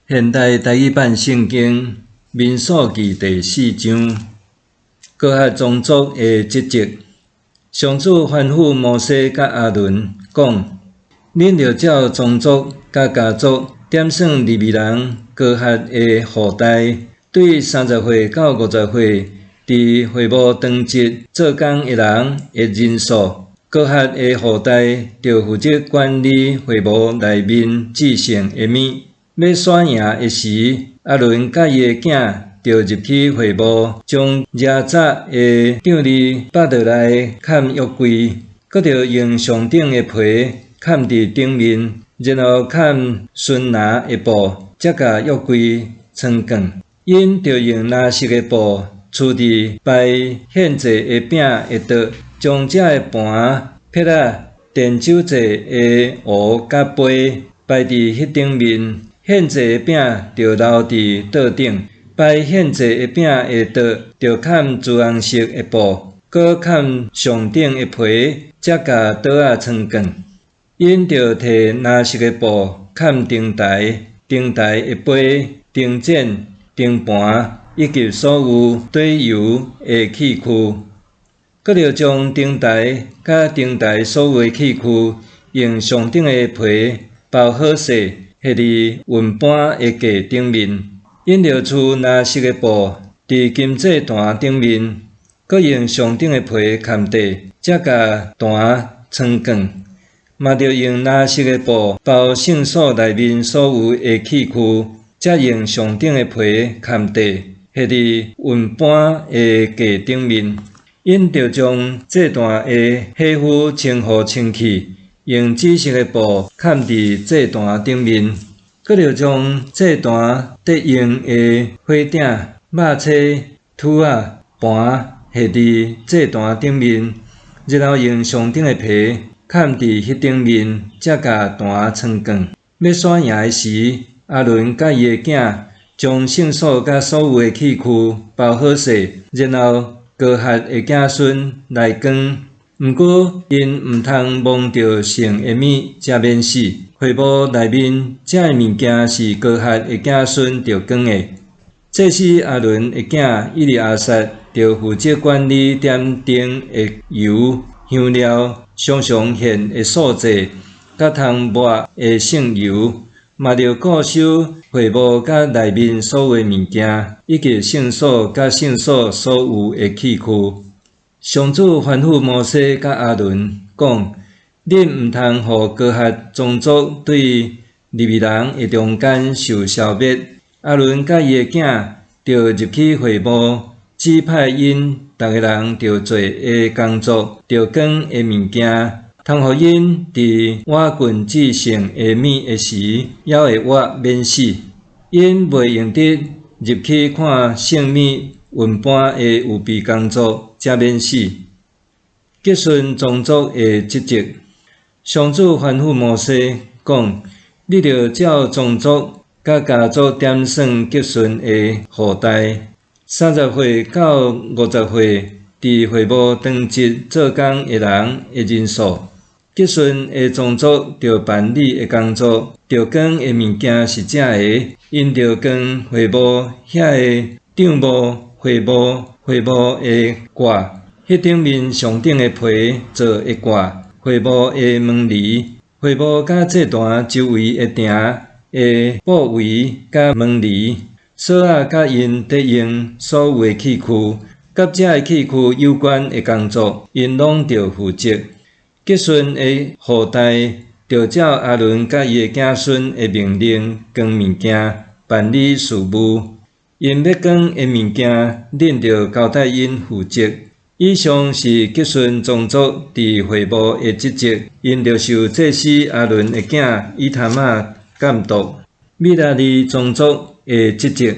現代台語版聖經《民數記》第四章，哥哈宗族的職責。上主吩咐摩西佮亞倫講：恁著照宗族佮家族點算利未人哥哈的後代，對30歲到50歲佇會幕當值做工的人的人數。哥哈的後代著負責管理會幕內面至聖的物。欲徙營的時，亞倫佮伊的囝著入去會幕，將遮罩的帳籬拔落來崁約櫃，閣著用上頂的皮崁佇頂面，然後崁純藍的布，才共約櫃裝捲。𪜶著用藍色的布襞佇排獻祭的餅的桌，將這个盤、撇仔、奠酒祭的壺佮杯擺佇彼頂面。獻祭的餅著留佇桌頂，排獻祭的餅的桌著崁朱紅色的布，閣崁上頂的皮，才共桌仔裝捲。𪜶著提藍色的布崁燈臺、燈臺的杯、燈盞、燈盤，以及所有綴油的器具。閣著將燈臺佮燈臺所有的器具，用上頂的皮包好勢，繫佇雲盤的架頂面。𪜶著襞藍色的布佇金祭壇頂面，閣用上頂的皮崁底，才共壇裝捲。嘛著用藍色的布包聖所內面所有的器具，才用上頂的皮崁底，繫佇雲盤的架頂面。𪜶著將祭壇的火斧清予清氣，用紫色的布崁佇祭壇頂面，閣著將祭壇得用的火鼎、肉叉、杵仔、盤繫佇祭壇頂面，然後用上頂的皮崁佇彼頂面，才共壇裝捲。欲徙營的時，亞倫佮伊的囝將聖所佮所有的器具包好勢，然後哥哈的子孫來扛。毋過，𪜶毋通摸著聖的物，才免死。會幕內面這个物件是哥哈的子孫著扛的。祭司亞倫的囝以利亞撒著負責管理點燈的油、香料、常常獻的素祭，佮通抹的聖油，嘛著顧守會幕佮內面所有的物件，以及聖所佮聖所所有的器具。上主吩咐摩西佮亞倫講：恁毋通予哥哈宗族對利未人的中間受消滅。亞倫佮伊的囝著入去會幕，指派𪜶逐个人著做的工作，著扛的物件，通予𪜶佇倚近至聖的物的時，猶會活免死。𪜶袂用得入去看聖物雲盤的預備工作，才免死。革順宗族的職責，上主吩咐摩西講：你著照宗族佮家族點算革順的後代，30歲到50歲佇會幕當值做工的人的人數。革順的宗族著辦理的工作，著扛的物件是這个：𪜶著扛會幕遐个帳幕、會幕、會幕的蓋，彼頂面上頂的皮做的蓋，會幕的門簾，會幕佮祭壇周圍的埕的布圍佮門簾，索仔佮𪜶得用所有的器具，佮這个器具有關的工作，𪜶攏著負責。革順的後代，著照亞倫佮伊的子孫的命令扛物件，辦理事務。𪜶欲扛的物件，恁著交代𪜶負責。以上是革順宗族佇會幕的職責，𪜶著受祭司亞倫的囝以他瑪監督。米拉利宗族的職責，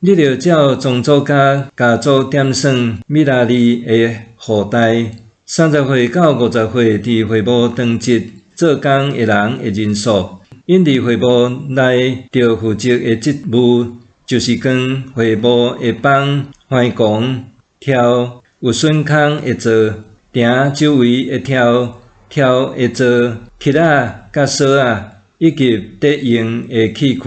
你著照宗族佮家族點算米拉利的後代，30歲到50歲佇會幕當值做工的人的人數。𪜶佇會幕內著負責的職務，就是扛會幕的枋、橫摃、柱、有榫孔的座、埕周圍的柱、柱的座、欹仔佮索仔，以及得用的器具。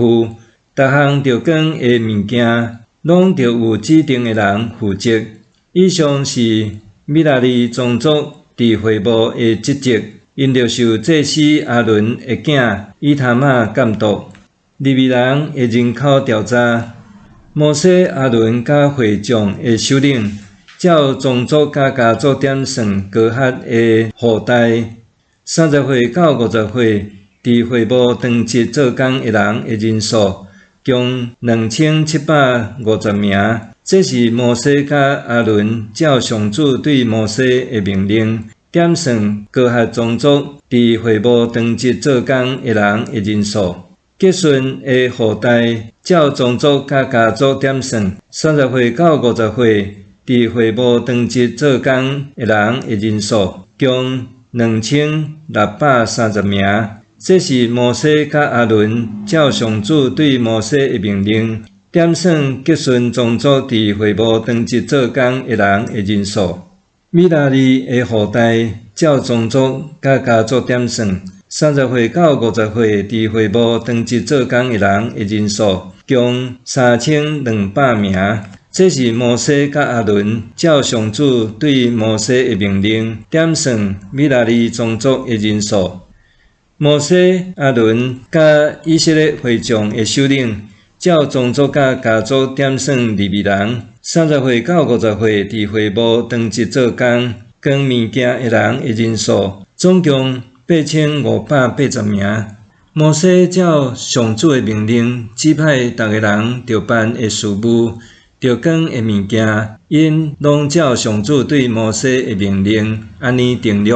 逐項著扛的物件，攏著有指定的人負責。以上是米拉利宗族佇會幕的職責，𪜶著受祭司亞倫的囝以他瑪監督。利未人的人口調查，摩西、亞倫佮會眾的首領，照宗族佮家族點算哥哈的後代，30歲到50歲，佇會幕當值做工的人的人數，共2750名。這是摩西佮亞倫照上主對摩西的命令，點算哥哈宗族佇會幕當值做工的人的人數。革順的後代照宗族佮家族點算，30歲到50歲，佇會幕當值做工的人的人數，共2630名。這是摩西佮亞倫照上主對摩西的命令，點算革順宗族佇會幕當值做工的人的人數。米拉利的後代照宗族佮家族點算，30歲到50歲佇會幕當值做工的人的人數，共3200名。這是摩西佮亞倫照上主對摩西的命令，點算米拉利宗族的人數。摩西、亞倫佮以色列會眾的首領，照宗族佮家族點算利未人，30歲到50歲佇會幕當值做工、扛物件的人的人數，總共8580名。摩西照上主的命令，指派逐个人著辦的事務，著扛的物件，𪜶攏照上主對摩西的命令，按呢定略。